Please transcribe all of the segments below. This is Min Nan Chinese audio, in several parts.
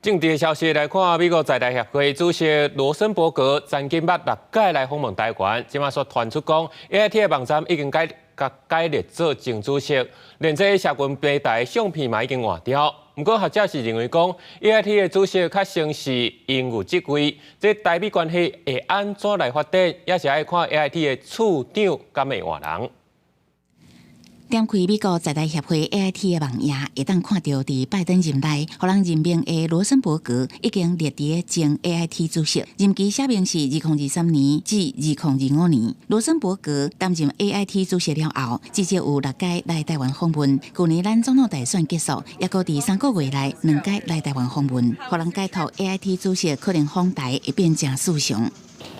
政治消息來看，美國在台協會主席羅森伯格曾經捌六擺來訪問台灣，這馬煞傳出講 AIT 的網站已經改共改列做前主席，連這社群平台相片嘛已經換掉。毋過學者是認為講 AIT 的主席較像是榮譽職位，這台美關係會按怎來發展，也是愛看 AIT 的處長敢會換人。點開美國在台協會 AIT 的網頁，會當看著佇拜登任內，予人任命的羅森伯格已經列佇前 AIT 主席，任期寫明是2023年至2025年。羅森伯格擔任 AIT 主席了後，至少有六擺來台灣訪問。舊年咱總統大選結束，猶閣佇3個月內兩擺來台灣訪問，予人解讀 AIT 主席可能訪台會變成事常。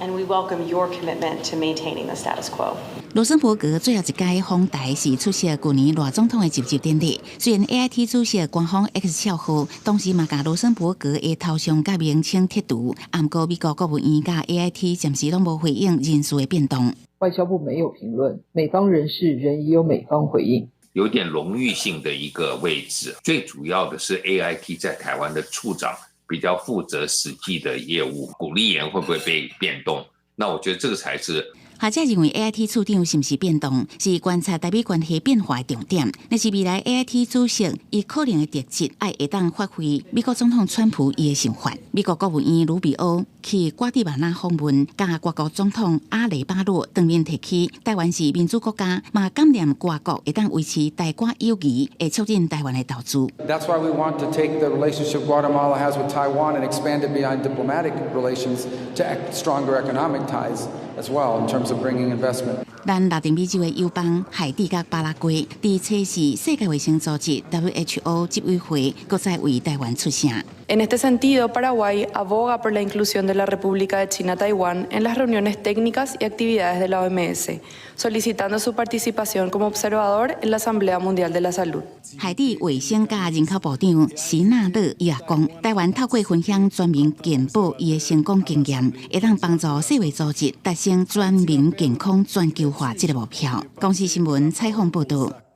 And we welcome your commitment to maintaining the status quo. 羅森伯格最後一擺訪台是出席舊年賴總統的就職典禮。雖然 AIT 主席官方 X 帳號當時嘛共羅森伯格的頭像佮名稱剔除，毋過美國國務院佮 AIT 暫時攏無回應人事的變動。外交部沒有評論，美方人士仍已有美方回應。有點榮譽性的一個位置，最主要的是 AIT 在台灣的處長比較負責實際的業務，谷立言會不會被變動？那我覺得這個才是。學者認為 AIT 處長是毋是變動，是觀察台美關係變化的重點。若是未來 AIT 主席，伊可能的特質，愛會當發揮美國總統川普伊的想法。美國國務院魯比歐去瓜地馬拉訪問，佮該國總統阿雷巴洛當面提起台灣是民主國家，嘛感念該國會當維持台瓜友誼，會促進台灣的投資。 That's why we want to take the relationship Guatemala has with Taiwan and expand it beyond diplomatic relations to stronger economic ties as well in terms of bringing investment. 咱拉丁美洲的友邦海地佮巴拉圭，佇初四世界衛生組織 WHO 執委會，閣再為台灣出聲。 En este sentido, Paraguay aboga por la inclusión de la República de China Taiwán en las reuniones técnicas y actividades de la OMS, solicitando su participación como observador en la Asamblea Mundial de la Salud. 海地衛生佮人口部長席納勒伊也講，台灣透過分享全民健保伊的成功經驗，會當幫助世衛組織達成全民健康全球化這個目標。公視新聞採訪報導。